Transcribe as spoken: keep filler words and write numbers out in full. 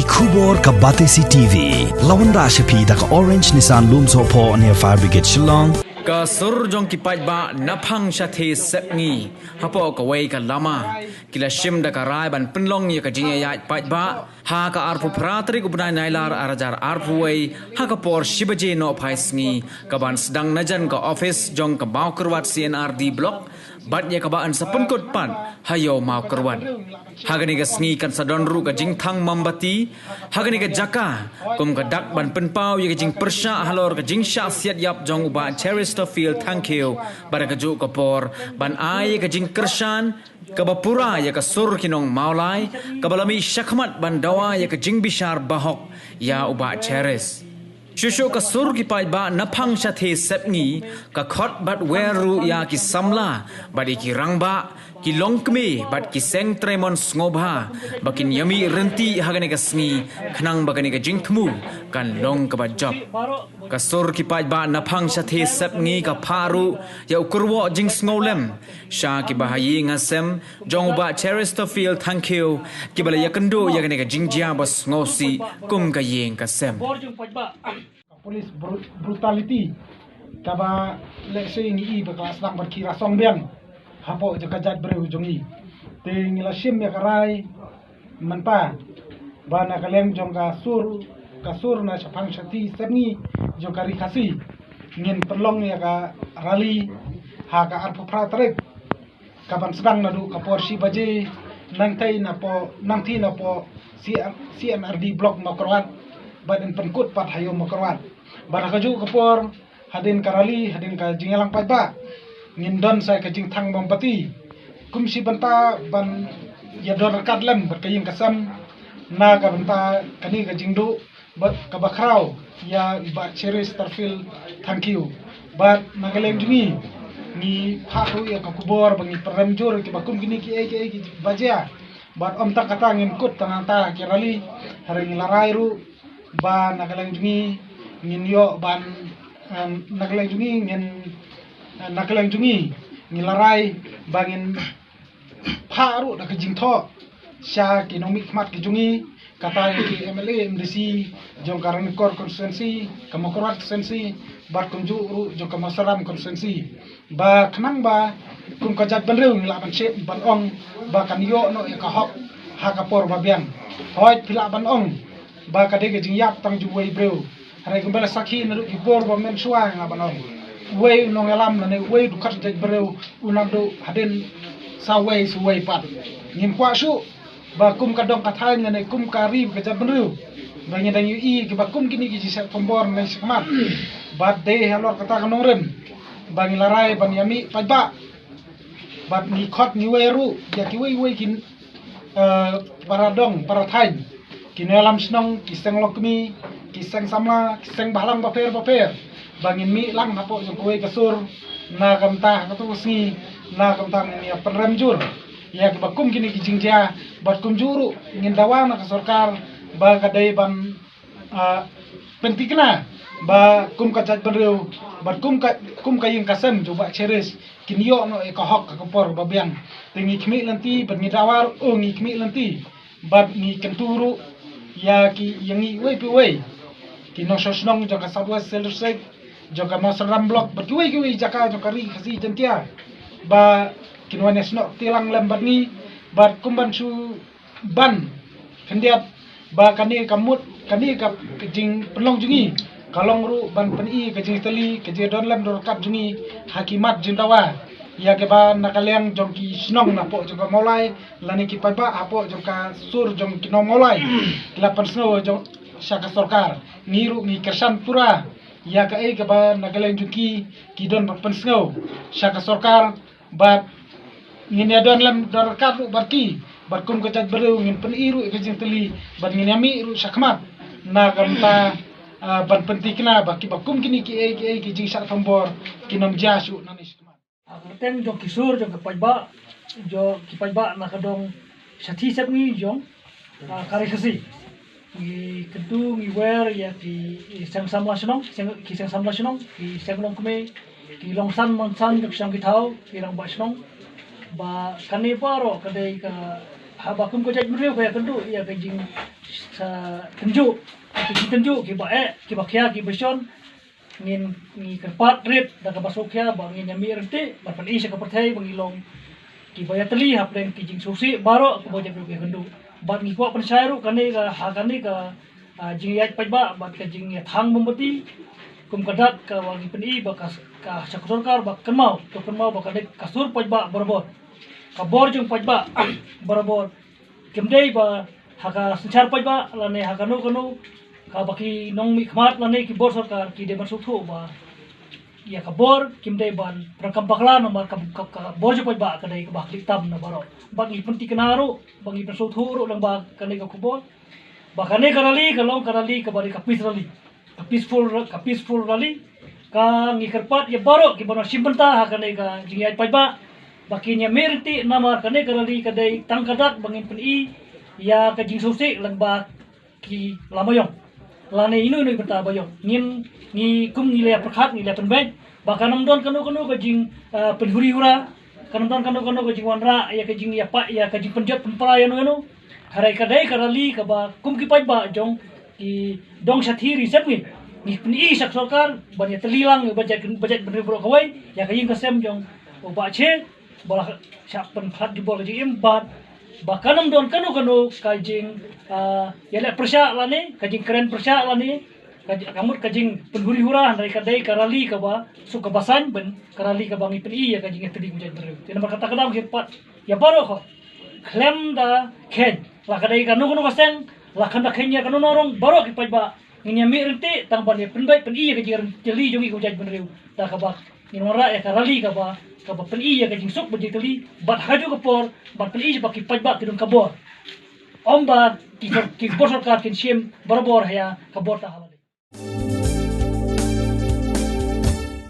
Khubor ka Batesi T V. La wanrah sha phi da ka Orange Nissan Lumsohphoh near Fire Brigade Shillong. Ka sur jong ki paidbah na Phang Shathe Sepngi hapoh kawei ka lama ki la shim da ka rai ban pynlong ïa ka jingïaid paidbah ha ka arphew phra tarik u bnai Nailar arhajar arphew wei ha ka por shi baje nohphai sngi, ka ban sdang najan ka office jong ka Mawkyrwat C and R D Block bad ïa kaba yn sa pynkut pat ha Ïew Mawkyrwat. Ha kane ka sngi kan sa don ruh ka jingthang mombati ha kane ka jaka kum ka dak ban pynpaw ïa ka jingpyrshah halor ka jingshah siat ïap jong u Bah Cheristerfield Thangkhiew bad ha kajuh ka por ban ai ïa ka jingkyrshan kaba pura ïa ka sur ki nong Mawlai kaba la mih shakhmat ban dawa ïa ka jingbishar bahok ïa u Bah Cheris. Shuh shuh ka sur ki paidbah na Phang Shathe Sepngi ka khot bad wer ruh ïa ki samla bad ïa ki rangbah, ki longkmie bad ki seng trei mon sngewbha ba kin ïamih rynti ha kane ka sngi khnang ba kane ka jingthmu kan long kaba jop. Ka sur ki paidbah na Phang Shathe Sepngi ka phah ruh ïa u kyrwoh jingsngewlem sha kiba ha ïing ha sem jong u Bah Cheristerfield Thangkhiew kiba la ïakynduh ïa kane ka jingjia ba sngewsih kum ka ïing ka sem. Ka police bru- brutality kaba lehse ngi i ba ka la sdang ban khie rasong biang hapoh jong ka jaitbynriew jong ngi. Te ngi la shim ïa ka rai mynta ba na ka liang jong ka sur, ka sur na shaphang shathie sepngi jong ka Ri Khasi, ngin pynlong ïa ka rally ha ka arphew phra tarik, ka ban sdang naduh ka por shi baje nangthie napoh, nangthie napoh C R, C and R D Block Mawkyrwat bad yn pynkut pat ha Ïew Mawkyrwat. Bad ha kajuh ka por hadien ka rally, hadien ka jingïalang paidbah, ngin don sa ka jingthang mombati kum shi bynta ban ïadon ryngkat lem bad ka ïing ka sem na ka bynta kane ka jingduh bad kaba khraw ïa i Bah Cheristerfield Thangkhiew. Bad na ka liang jong ngi, ngi phah ruh ïa ka khubor ba ngi pynrem jur kiba kum kine kiei kiei kiba jia. Bad ym tang kata, ngin kut tang hangta ki rally, hynrei ngi la rai ruh ba na ka liang jong ngi ngin ïoh ban, em, na ka liang jong ngi ngin, em, na ka liang jong ngi ngi la rai ba ngin phah ruh da ka jingthoh sha ki nongmihkhmat ki jong ngi, kata ïa ki M L A, M D C jong ka Ranikor constituency, ka Mawkyrwat constituency bad kumjuh ruh jong ka Mawsynram constituency, ba khnang ba kum ka jaitbynriew ngi lah ban shim ban ong ba kan ïoh noh ïa ka hok ha ka por ba biang. Hooid, phi lah ban ong ba ka dei ka jingïap tang jong uwei u briew, hynrei kumba la sakhi naduh ki por ba mynshuwa, nga ban ong, uwei u nongïalam lane uwei u dkhot jaitbynriew u nang duh hadien sa wei sa wei pat. Ngim kwah shuh ba kum ka dong ka thaiñ lane kum ka ri ka jaitbynriew ba ngi dang ïohi kiba kum kine ki jingshah thombor na shakhmat. Bad dei halor kata ka nongrim ba ngi la rai ban ïamih paidbah bad ngi khot ngi wer ruh ïa kiwei kiwei ki, eh, para dong para thaiñ, ki nongïalam shnong, ki seng longkmie, ki seng samla, ki seng bhalang bapher bapher, ba ngin mih lang hapoh jong kawei ka sur na ka bynta ha kato ka sngi, na ka bynta ngin ïa pynrem jur ïa kiba kum kine ki jingjia. Bad kumjuh ruh ngin dawa na ka sorkar ba ka dei ban, ah, pynthikna ba kum ka jaitbynriew bad kum ka, kum ka ïing ka sem jong u Bah Cheris kin ïoh noh ïa ka hok ha ka por ba biang. Te ngi khmih lynti bad ngi dawa ruh, oh, ngi khmih lynti bad ngi kyntu ruh ïa ki, ïa ngi uwei pa uwei, ki nongshong shnong jong ka South West Khasi Hills District, jong ka Mawsynram Block bad kiwei kiwei jaka jong ka Ri Khasi Jaiñtia, ba kin wan ïasnoh kti lang lem bad ngi bad kum ban shu ban khyndiat ba kane ka mut, kane ka jingpynlong jong ngi ka long ruh ban pyni ka jingtylli, ka jingdon lem don ryngkat jong ngi ha ki mat jingdawa ïa kiba na ka liang jong ki shnong napoh jong ka Mawlai lane ki paidbah hapoh jong ka sur jong ki nong Mawlai ki la pynsngew jong sha ka sorkar. Ngi ruh ngi kyrshan pura ïa kaei kaba na ka liang jong ki ki don ban pynsngew sha ka sorkar. Bad ngin ïa don lem don ryngkat ruh bad ki, bad kum ka jaitbynriew ngin pyni ruh ïa ka jingtylli bad ngin ïa mih ruh shakhmat na ka bynta, ah, ban pynthikna ba kiba kum kine kiei kiei ki jingshah thombor kin ym jia shuh nangne shakhmat. Ah, ka kyrteng jong ki sur jong ka paidbah, jong ki paidbah na ka dong Shathe Sepngi jong, ah, ka Ri Khasi. Ngi kyntu ngi wer ïa ki seng samla shnong, ki seng, ki seng samla shnong, ki seng longkmie, ki longsan mansan jong ki shnong ki thaw, ki rangbah shnong, ba kane baroh ka dei ka Haba kum ka jaitbynriew ka ïakynduh ïa ka jing sa tynjuh, ki jingtynjuh kiba eh, kiba khia, kiba shon, ngin, ngi kyrpad rit da kaba sngewkhia ba ngin ïa mih ryntih bad pyni sha ka pyrthei ba ngi long kiba ïatylli hapdeng ki jingsngewsih baroh kiba jaitbynriew ka ïakynduh. Bad ngi kwah pynshai ruh kane ka, ha kane ka, ah, jingïaid paidbah bad ka jingïathang mombati kum ka dak kaba ngi pyni ba ka, ka sha ka sorkar ba kynmaw, to kynmaw ba ka dei ka sur paidbah barabor. Ka bor jong paidbah barabor. Kim dei ba ha ka synshar paidbah lane ha kano kano kaba ki nongmihkhmat lane ki bor sorkar ki dei ban sngewthuh ba ïa ka bor kim dei ban pyndonkam bakla namar ka, ka, ka bor jong paidbah ka dei kaba klik tam na baroh. Ba ngi pynthikna ruh, ba ngi pynsngewthuh ruh lang ba kane ka khubor. Ba kane ka rally ka long ka rally kaba dei ka peace rally. Ka peaceful, ka peaceful rally. Ka ngi kyrpad ïa baroh kiba nang shim bynta ha kane ka jingïaid paidbah ba kin ïa mih ryntih namar kane ka rally ka dei tang ka dak ba ngin pyni ïa ka jingsngewsih lang ba ki lama ïong. Lane ino ino i bynta ba ïong. Ngin, ngi kum ngi la ïa pyrkhat, ngi la ïa pynbeit ba kan ym don kano kano ka jing, ah, pynhuri hura, kan ym don kano kano ka jingwanrah ïa ka jingïapait, ïa ka jingpynjot pynpra ïano ïano. Hynrei ka dei ka rally kaba kum ki paidbah jong ki dong shathie ri sem ngi, ngi pyni sha ka sorkar ban ïatylli lang ïa ka jait, ka jaitbynriew baroh kawei ïa ka ïing ka sem jong u Bah Che ba la shah pynphlad jubor ka jingim bad ba kan ym don kano kano ka jing, ah, ïaleh pyrshah lane ka jingkren pyrshah lane ka ji-, ka mut ka jingpynhuri hura. Hynrei ka dei ka rally kaba suk kaba saiñ ban ka rally kaba ngi pyni ïa ka jingïatylli ka jaitbynriew. Te namar kata ka daw ngi kyrpad ïa baroh ko khlem da kheiñ, la ka dei kano kano ka seng, la khlem da kheiñ ïa kano kano rong, baroh ki paidbah ngin ïa mih ryntih tang ban ïa pynbeit pyni ïa ka jingïatylli jong ngi ka jaitbynriew da kaba ngin wanrah ïa ka rally kaba, kaba pyni ïa ka jingsuk bad jingtylli bad ha kajuh ka por ban pyni ïa ba ki paidbah ki don ka bor. Ym ba ki, ki bor sorkar kin shim barabor ïa ka bor ta ha lade.